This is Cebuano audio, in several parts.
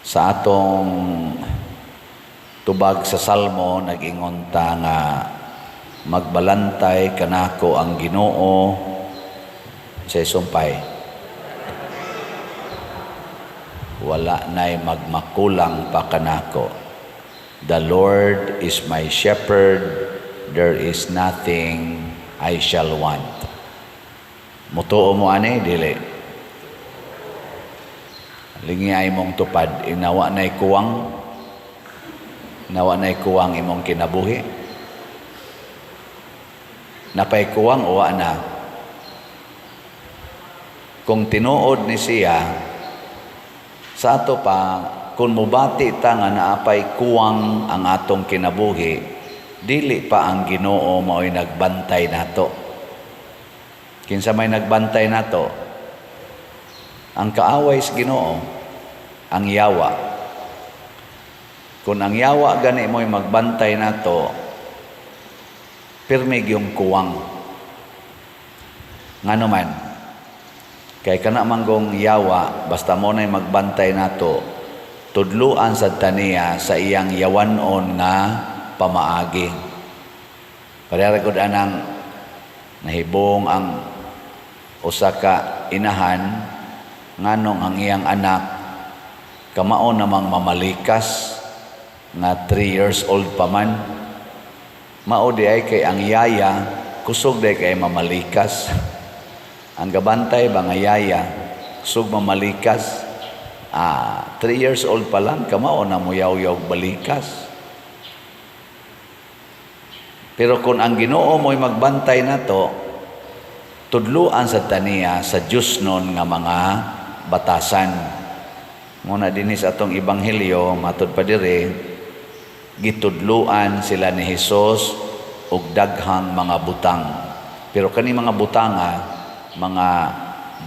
Sa atong tubag sa Salmo, nag-ingon ta nga magbalantay kanako ang Ginoo sa sumpay. Wala na'y magmakulang pa kanako. The Lord is my shepherd, there is nothing I shall want. Mutuo mo ani, dili? Lingi ay mong tupad, inawa na'y kuwang, nawa na'y kuwang imong kinabuhi. Napay kuwang o wa na? Kung tinuod ni siya, sa ato pa, kung mubati ta nga naapay kuwang ang atong kinabuhi, dili pa ang Ginoo mao'y nagbantay nato. Kinsa may nagbantay nato? Ang kaaway sa Ginoo, ang yawa. Kung ang yawa gani mo'y magbantay nato, pirmi gyung kuwang. Ngano man? Kay kana manggong yawa, basta mo na'y magbantay nato, tudluan sad taniya sa iyang yawanon nga pamaagi. Pareha gud anang nahibong ang usa ka inahan nganong ang iyang anak kamao namang mamalikas nga 3 years old pa man. Mao di ay kay ang yaya kusog di kay mamalikas. Ang gabantay ba nga yaya kusog mamalikas. 3 years old pa lang kamao na muyaw-yaw balikas. Pero kung ang Ginoo mo'y magbantay nato, tudluan sa taniya sa Diyos nun nga mga batasan. Muna dinhi sa atong ebanghelyo, matud pa dire, gitudluan sila ni Hesus og daghang mga butang. Pero kani mga butanga, mga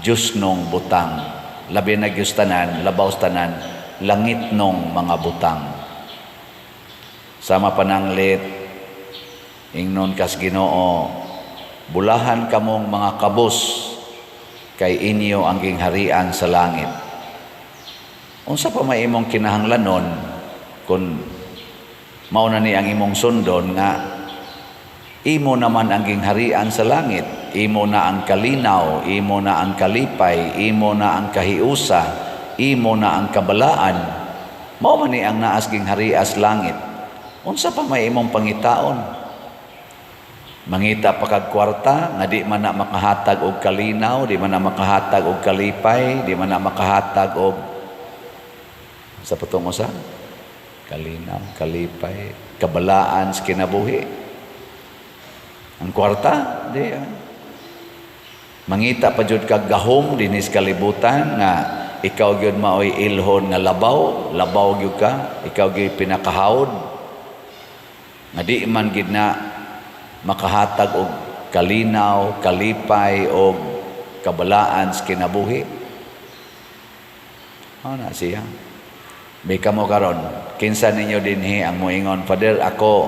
Diyos nong butang, labi na Diyos tanan, labaw sa tanan, langit nong mga butang. Sama pananglit, ingnon kas Ginoo, bulahan kamong mga kabus, kay inyo ang gingharian sa langit. Unsa pa may imong kinahanglanon kung mao na ni ang imong sundon nga imo naman ang gingharian sa langit, imo na ang kalinaw, imo na ang kalipay, imo na ang kahiusa, imo na ang kabalaan. Mao man ni ang naas gingharias langit. Unsa pa may imong pangitaon? Mangita pa kag kwarta nga di man na makahatag og kalinaw, di man na makahatag og kalipay, di man na makahatag og sa patong usa kalinaw, kalipay, kabalaan sa kinabuhi. Ang kwarta, di yan. Mangita pa jud kag gahom dinhi sa kalibutan nga ikaw gyud maoy ilhon nga labaw, labaw gyud ka, ikaw gyud pinakahawd. Nga di man gid na makahatag og kalinaw, kalipay og kabalaan sa kinabuhi. Mao na siya. May kamo karon, kinsa ninyo dinhi ang moingon, "Father, ako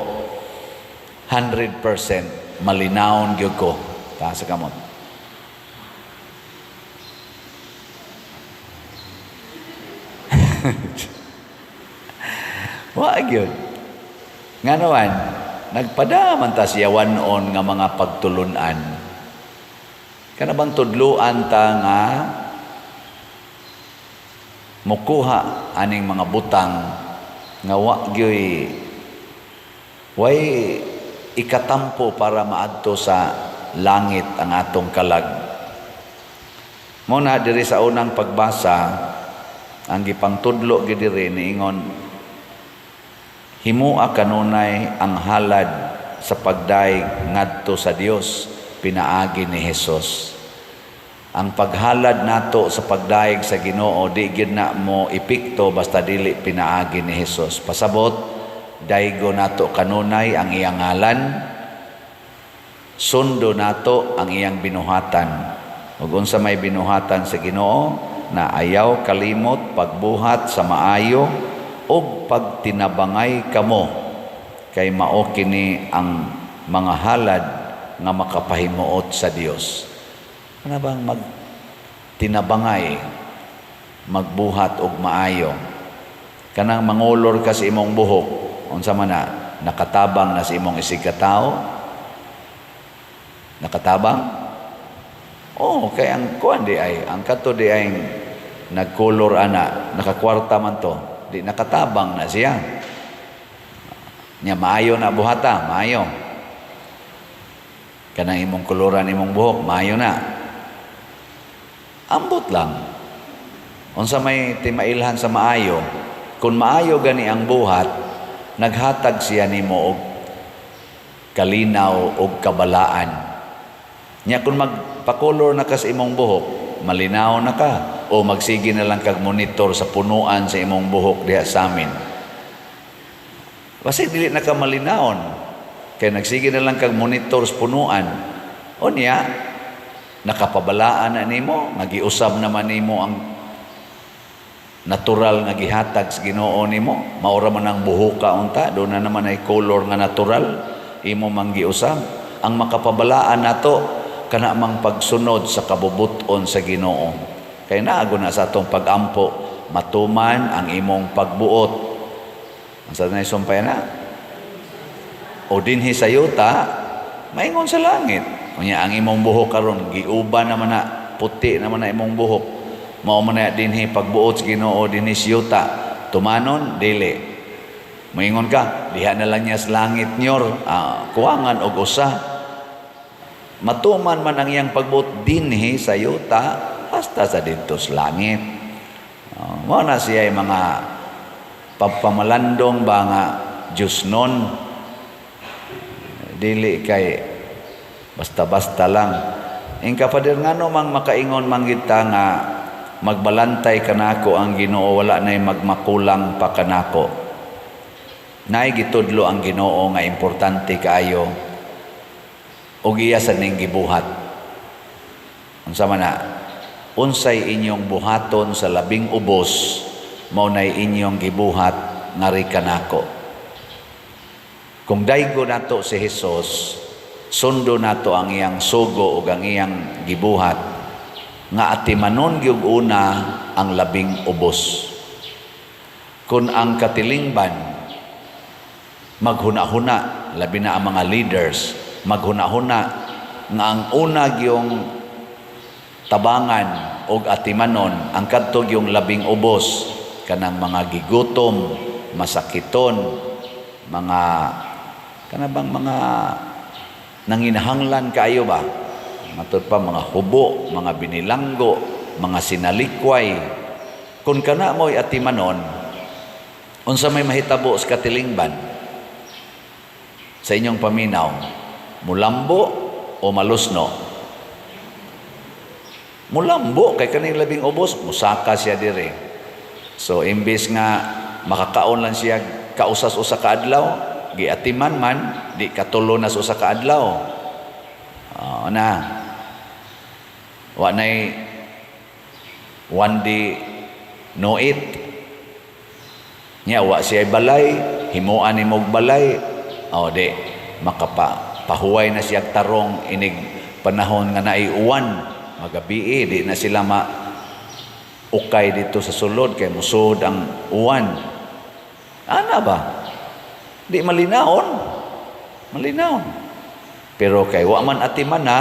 100% malinawon gyud ko"? Taas sa kamot. Wa gyud. Ngano man, nagpadaman ta siya wanon nga mga pagtulunan. Kana bang tudluan ta nga mukuha aning mga butang nga wa gyoy way ikatampo para maadto sa langit ang atong kalag. Mo na diri sa unang pagbasa, ang gipangtudlo gyud diri niingon, himua kanunay ang halad sa pagdayeg ngadto sa Dios pinaagi ni Hesus. Ang paghalad nato sa pagdayeg sa Ginoo di gyud na mo epekto basta dili pinaagi ni Hesus. Pasabot, daygo nato kanunay ang iyang ngalan, sundo nato ang iyang binuhatan. Ug unsa may binuhatan sa Ginoo na ayaw kalimot pagbuhat sa maayo ug pagtinabangay kamo, kay mao kini ang mga halad nga makapahimuot sa Dios. Ano bang magtinabangay, magbuhat og maayo? Kanang mangolor ka sa imong buhok, unsa man na, nakatabang na sa imong isigkatao? Nakatabang? Oh, kay ang kuan di ay, ang kato di ay nagkolor ana, nakakwarta man to, di nakatabang na siya. Nya maayo na buhata, maayo. Kanang imong koloran imong buhok, maayo na. Ambot lang. Unsa may timailhan sa maayo, kung maayo gani ang buhat, naghatag siya nimo og kalinaw og kabalaan. Nya kung magpakolor na ka sa imong buhok, malinaw na ka, o magsige na lang kag monitor sa punuan sa imong buhok diha sa amin. Basta dili na ka malinawon. Kay nagsige na lang kag monitor sa punuan. O niya, nakapabalaan na nimo, nagiusab naman nimo ang natural nga gihatag sa Ginoo nimo. Maura man ang buhoka unta, doon na naman ay color nga natural imo mang giusab. Ang makapabalaan nato kana mang pagsunod sa kabubuton sa Ginoo. Kay naago na sa atong pagampo, matuman ang imong pagbuot. Ang sa na sumpay na? O dinhi sa yuta, maingon sa langit. Unya ang imong buhok karon giuban naman na, puti naman na imong buhok. Mao man na dinhi pagbuot sa Ginoo dinhi sa yuta. Tumanon dili. Moingon ka, diha na lang niya sa langit nyor, kuwangan og usa. Matuman man ang iyang pagbuot dinhi sa yuta hasta sa didto sa langit. Mao na siya yung mga pagpamalandong ba nga Diyos nun. Dili kay basta-basta lang. Ingka Father, ngano mang makaingon man kita nga magbalantay kanako ang Ginoo, wala nay magmakulang pa kanako? Naay gitudlo ang Ginoo nga importante kaayo ug iya sa ning gibuhat. Unsa man na? Unsay inyong buhaton sa labing ubos, mao nay inyong gibuhat ngari kanako. Kung daygo nato si Hesus, sundo nato ang iyang sugo ug ang iyang gibuhat nga atimanon gyud una ang labing ubos. Kung ang katilingban maghuna-huna, labi na ang mga leaders, maghuna-huna nga ang una gyung tabangan og atimanon ang kadto gyung labing ubos, kanang mga gigutom, masakiton, mga kana bang mga nanginahanglan kaayo ba, matud pa mga hubo, mga binilanggo, mga sinalikway. Kung kana mo'y atimanon, unsa may mahitabo sa katilingban sa inyong paminaw? Mulambo o malusno? Mulambo, kay kaning labing ubos musaka siya dire. So imbes nga makakaon lang siya kausas usa ka adlaw, giatiman man, di katulo na sa usa ka adlaw. Na wa nay one day no eat. Nya wa siya balay, himuan ni mog balay, o di makapa pahuway na siya tarong inig panahon nga naay uwan, magabii di na sila ma ukay dito sa sulod kay musod ang uwan. Ana ba? Di malinawon. Malinawon. Pero kay wa man atiman na,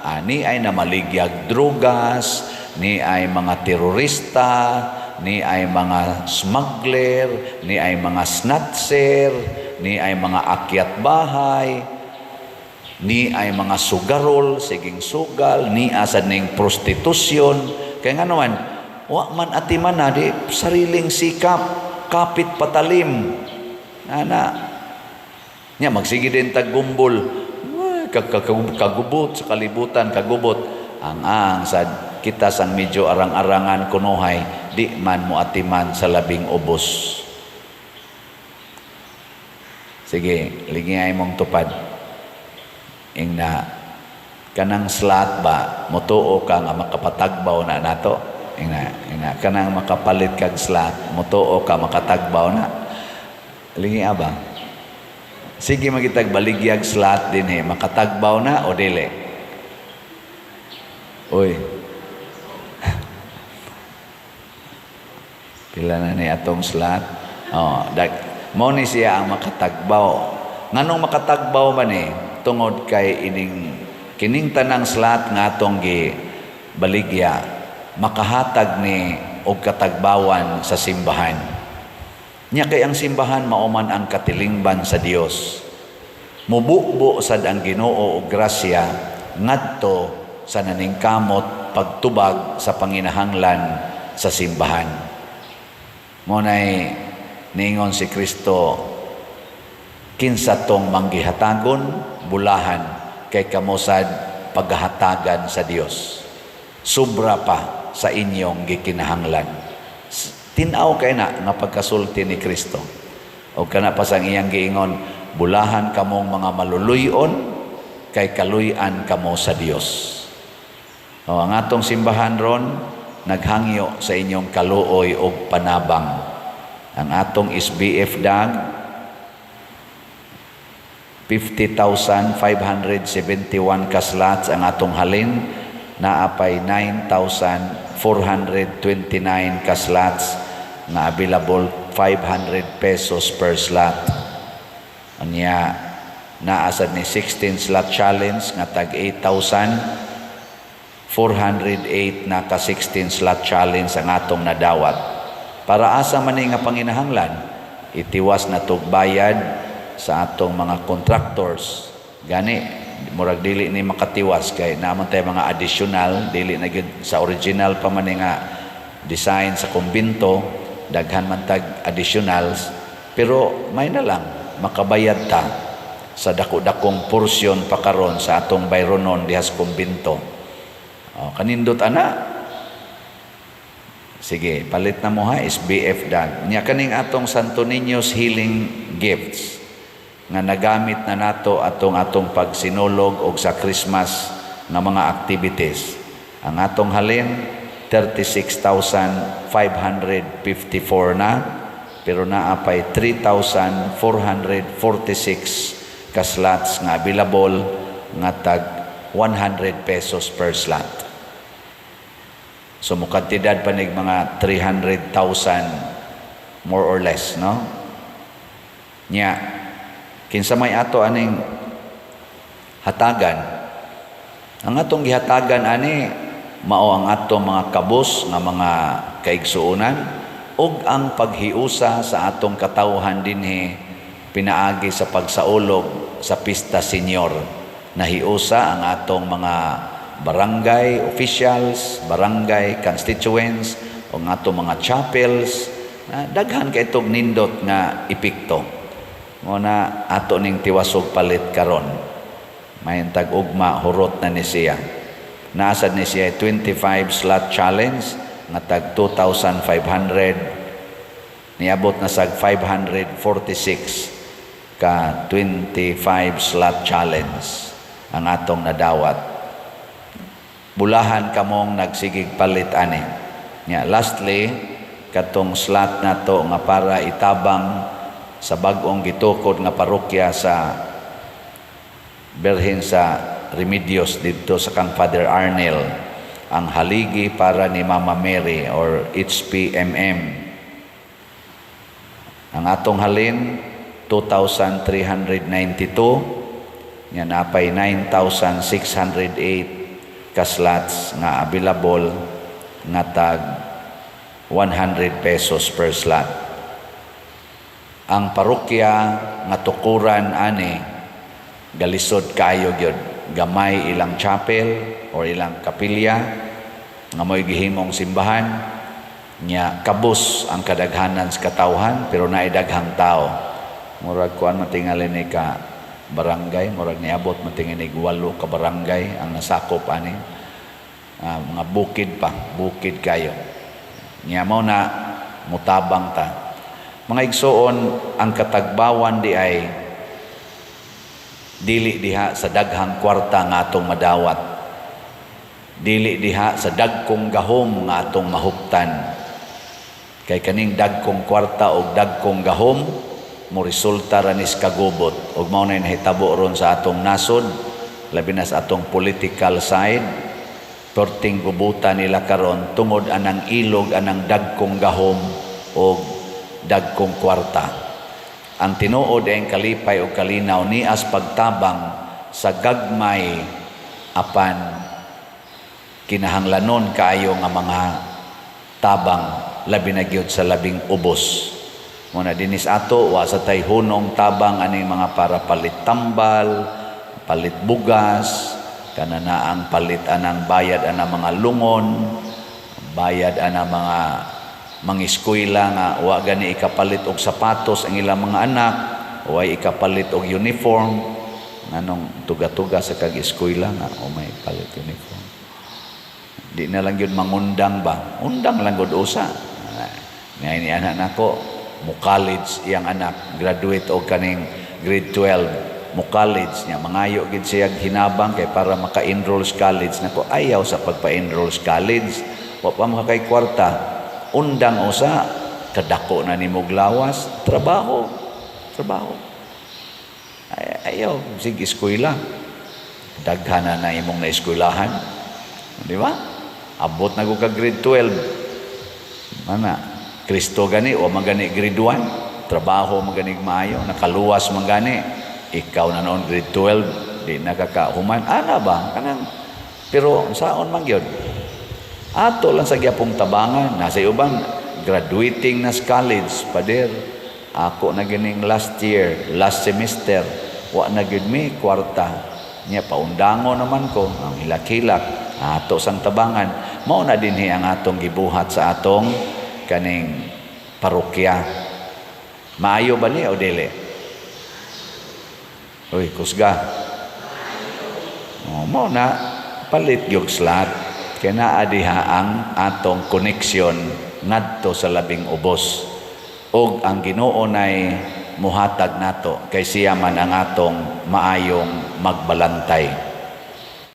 ani ay namaligyag drugas, ni ay mga terorista, ni ay mga smuggler, ni ay mga snatcher, ni ay mga akyat bahay, ni ay mga sugarol, siging sugal, ni asad ning prostitusyon. Kaya nga naman, wa man atiman na, di sariling sikap, kapit patalim. Ana, nya magsige din taggumbol, kagubot sa kalibutan, kagubot. Ang sad kita sang medyo arang-arangan kunuhay, di man mo atiman sa labing ubos. Sige, lingay mong tupad. Ing na kanang slot ba, mutuo ka nga makapatagbaw na nato? Ing na kanang makapalit kag slot, mutuo ka makatagbaw na? Lingi ba? Sige, magitag baligyag slot din eh, makatagbaw na o dili? Uy. Pila na ni atong slot? Oh, mao ni siya ang makatagbaw. Nganong makatagbaw man eh? Tungod kay ining kining tanang slot nga atong gi baligya makahatag ni og katagbawan sa simbahan. Nya kay ang simbahan mao man ang katilingban sa Dios. Mububo sad ang Ginoo og grasya ngadto sa naningkamot pagtubag sa panginahanglan sa simbahan. Mao nay niingon si Kristo, "Kinsa tong manggihatagon, bulahan kay kamo sad paghahatagan sa Dios. Sobra pa sa inyong gikinahanglan." Tin-aw kay na nga pagkasulti ni Kristo. O kana pa sang iyang giingon, "Bulahan kamong mga maluluyon kay kaluy-an kamo sa Dios." O, ang atong simbahan ron naghangyo sa inyong kaluoy og panabang. Ang atong SBF dag 50,571 ka slots ang atong halin, naa pay 9,429 ka slots nga available, 500 pesos per slot. Anya naa sad ni 16 slot challenge nga tag 8,408 na ka 16 slot challenge ang atong nadawat. Para asa man ni nga panginahanglan? Itiwas na tog bayad sa atong mga contractors. Gani murag dili ni makatiwas kay naa man tay mga additional, dili na gyud sa original pa man ni nga design sa kumbinto, daghan man tag additionals, pero may na lang makabayad ta sa dako-dakong porsyon pa karon sa atong bayronon diha sa kumbinto. Oh, kanindot ana. Sige, palit na mo ha, SBF dag. Nya kaning atong Santo Niño's Healing Gifts nga nagamit na nato atong atong pagsinulog og sa Christmas nga mga activities. Ang atong halin 36,554 na, pero naa pay 3,446 ka slots nga available nga tag 100 pesos per slot. So mukantidad pa nig mga 300,000 more or less, no? Nya kinsa may ato aning hatagan? Ang atong gihatagan ani mao ang atong mga kabus nga mga kaigsuonan ug ang paghiusa sa atong katawhan dinhi pinaagi sa pagsaulog sa Pista Senior. Nahiusa ang atong mga barangay officials, barangay constituents, o ang atong mga chapels, na daghan kay itong nindot nga epekto. Mao na ato ning tiwasog palit karon. Mahintag ugma hurot na ni siya. Naa sad ni siya 25 slot challenge nga tag 2,500, niabot na sag 546 ka 25 slot challenge ang atong nadawat. Bulahan kamong nagsigig palit ani. Nya lastly, katong slot nato nga para itabang sa bag-ong gitukod nga parokya sa Birhen sa Remedios didto sa kang Father Arnel, ang Haligi para ni Mama Mary or HPMM. Ang atong halin 2,392, nya naa pay 9,608 ka slots nga available nga tag 100 pesos per slot. Ang parokya nga tukuran ani galisod kayo gyud, gamay ilang chapel or ilang kapilya nga mo'y gihimong simbahan. Nya kabus ang kadaghanan sa katawhan, pero naay daghang tao. Murag kuan matingali ni ka barangay, murag niabot matingali walo ka barangay ang nasakop ani. Mga bukid pa, bukid kayo. Nya mao na mutabang ta. Mga igsoon, ang katagbawan di ay dili diha sa daghang kwarta nga atong madawat, dili diha sa dagkong gahom nga atong mahuptan, kay kaning dagkong kwarta og dagkong gahom mo resulta ra nis kagubot, ug mao na nahitabo ron sa atong nasod, labi na sa atong political side. Perting gubutan nila karon tungod anang ilog anang dagkong gahom og dagkong kwarta. Ang tinuod ay ang kalipay o kalinaw nias pagtabang sa gagmay apan kinahanglanon kaayo nga mga tabang, labi na gyud sa labing ubos. Mao na dinis ato, wa sa tay hunong tabang aning mga para palit tambal, palit bugas, kana na ang palit anang bayad anang mga lungon, bayad anang mga mangiskwela nga wa gani ikapalit og sapatos ang ilang mga anak, way ikapalit og uniform. Nganong tuga-tuga sa kag eskwela nga o may palit uniform? Di na lang yun mangundang ba? Undang lang gud usa. Ngay ni anak nako, mo college iyang anak, graduate og kaning grade 12, mo college niya, mangayo gid siya hinabang kay para maka-enroll sa college nako. Ayaw sa pagpa-enroll sa college, wa pa makakay kwarta. Undang usa, kadako na nimo lawas, trabaho, trabaho. Ay, ayaw, sige eskwela. Daghan na na imong naeskwelahan. Di ba? Abot na ko ka grade 12. Mana, Kristo gani o magani grade 1, trabaho magani maayo, nakaluwas man gani. Ikaw na noon grade 12, di nakakahuman. Ana ba? Kanang pero saon man gyud? Ato lang sa gyapong tabangan, nasa uban graduating na sa college, pader. Ako na gining last year, last semester, wa na gyud mi kwarta. Nya paundango naman ko, ang hilak-hilak, ato sang tabangan. Mao na dinhi ang atong gibuhat sa atong kaning parokya. Maayo ba ni o dili? Uy, kusga. Oh, mao na palit gyud slot. Kay naa diha ang atong connection ngadto sa labing ubos. Og ang Ginoo nay muhatag nato kay siya man ang atong maayong magbalantay.